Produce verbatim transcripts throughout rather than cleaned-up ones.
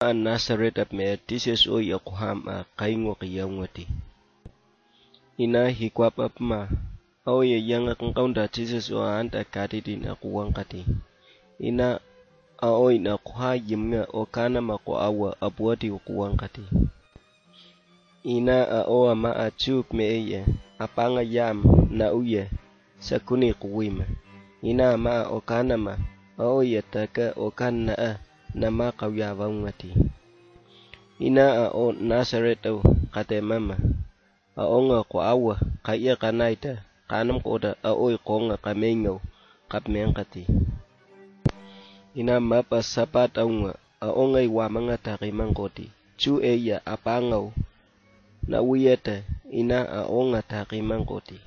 Nasaret ap me tises o ya kuham a kaingo kiyaungwati. Ina hikwap ap ma. Ao ya yanga kangkaunda tises o anta katiti na kuwangkati. Ina ao ina kuha yimnga o kana ma ko awa abuati kuwangkati. Ina ao ama a chup me eye apanga yam na uye sakuni kuwima. Ina ama a okana ma ao ya taka okan na a na ma kauya vaungati. Ina ao Nasaret au kate mama. Aonga ko awa ka ia kanaita kanam koda ao ikonga kamengau kapmengkati. Ina mapa sapat aunga aonga iwamanga takimangkoti. Chu eia apangau na wiyata ina aonga takimangkoti.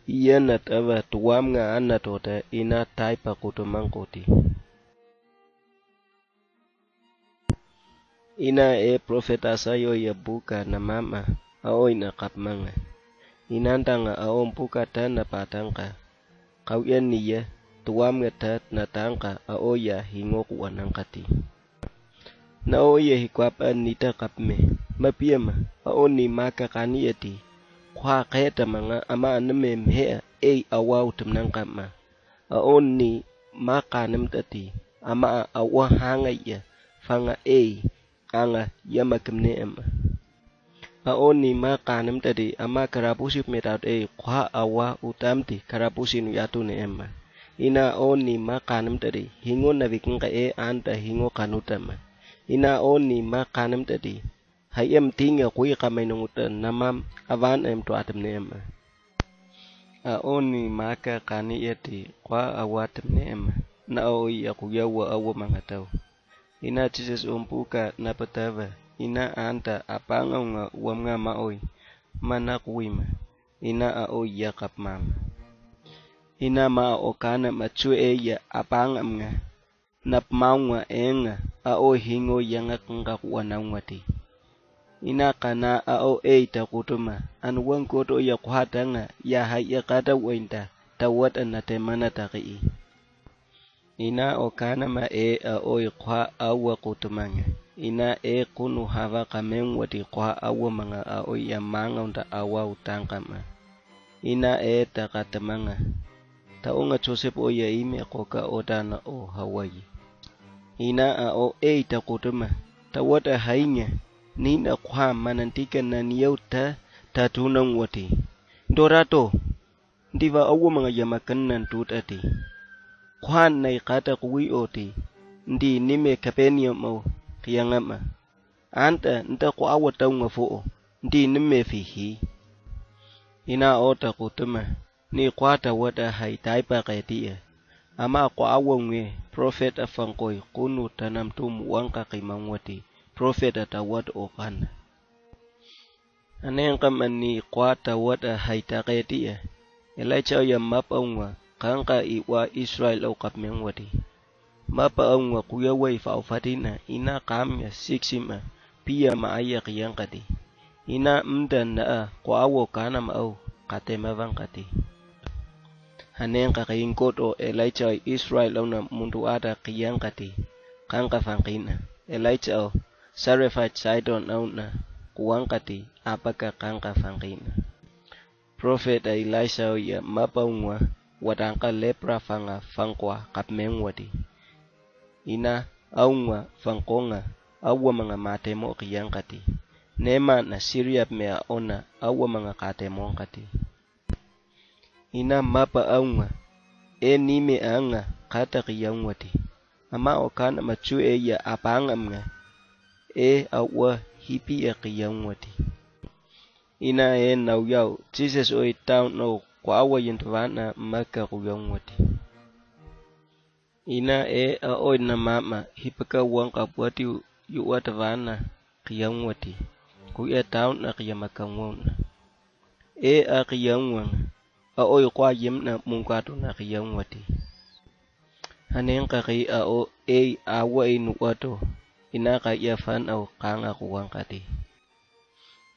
Ia na tava tuwamnga anatota ina taipa kutumangkoti. Ina e profeta sayo ya buka na mama ao ina kapmanga. Inantanga ao mpuka ta na patangka. Kau ia niya tuwamnga ta na tangka ao ya hingoku anangkati. Na o ia hikwap a nita kapme. Mapiama ao ni maka kaniati. Kwa keta manga ama aname mhea ei awau tumnangkama. Ao ni maka nemtati ama a awa hanga ia fanga ei anga yama kemne ema. Ao ni maka nemtati ama karapusi metat ei kwa awa utamti karapusi nu yatu ne ema. Ina ao ni maka nemtati hingo na vikinga e anta hingo kanutama. Ina ao ni maka nemtati hayem tinga kui kamainunguta namam avan em tuatem ne ema. Ao ni maka kani iati kwa awatem ne ema. Na ao ia kuyawa awa mangatau. Ina tises umpuka na patava ina anta apanga unga uamnga maoi mana kuwima. Ina ao ia kapmama. Ina ma okana machu eia apanga mga na pmaunga enga ao hingo yanga kanga kuanaungati. Ina kana ao ei takutuma an wangkoto ya kuhatanga ya hai ya kata wainta tawat anatemana taki i. Ina okana ma e ao i kwa awa kutumanga. Ina e kunu hava kamengwati kwa awa manga ao ya manga unta awa utangkama. Ina e takatamanga. Taonga Joseph o ya ime koka otana o Hawaii. Ina ao ei takutuma tawata hainya nina kwa manantika na niyau ta tatunangwati. Dorato ndiva awa manga yamakan nan tutati. Kwa na ikata kuwi oti ndi nime kapenia mau kiyangama. Anta nta ko awa taunga foo ndi nime fihi. Ina ota kutuma ni kwata wata hai taipa kaitia. Ama ko awa nge profeta fankoi kunu tanam tum wangka kimangwati profeta tawat okana. Anenka mani kwata wata hai taketia. Elaicha ya mapa unga kanka iwa Israel au kapmengwati. Mapa aunga kuya wai fa ufatina ina kamya siksima pia ma aya kiyankati. Ina mda na a kwa awo kanam au katema vankati. Hanenka kayinkoto Elaicha Israel auna mundu ada kiyankati kanka fankina. Elaicha au Sarefat Sidon auna kuwankati apaka kanka fankina. Profeta Elisa ya mapa ungwa watanka lepra fanga fangkwa kapmengwati. Ina aungwa fangkonga awa manga matemo kiyankati. Nema na Siria pme aona awa manga katemonkati. Ina mapa aungwa e nime anga kata kiyaungwati. Ama okana machu e ya apanga mga e awa hipi ya kiyaungwati. Ina e nauyau Jesus oi taun no kwa awa yintvana maka kuyongwati. Ina e a oi na mama hipaka wang kapwati yuwa tvana kiyongwati. Kuya taun na kiyamakangwona. E a kiyongwang a oi kwa yimna mungkatu na kiyongwati. Hanen kaki a o ei awa inuwato ina ka yafan au kanga kuwangkati.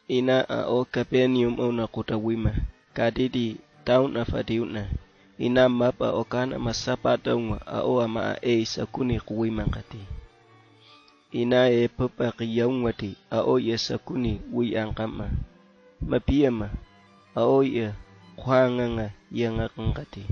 Ina a o Capernaum au na kutawima kadidi taun a fadiuna. Ina mapa o kana masapa taunga a o ama a ei sakuni kuwima kati. Ina e papa ki yaungati a o ya sakuni wi an kama. Ma piyama a o ya kwanga nga ya nga kangati.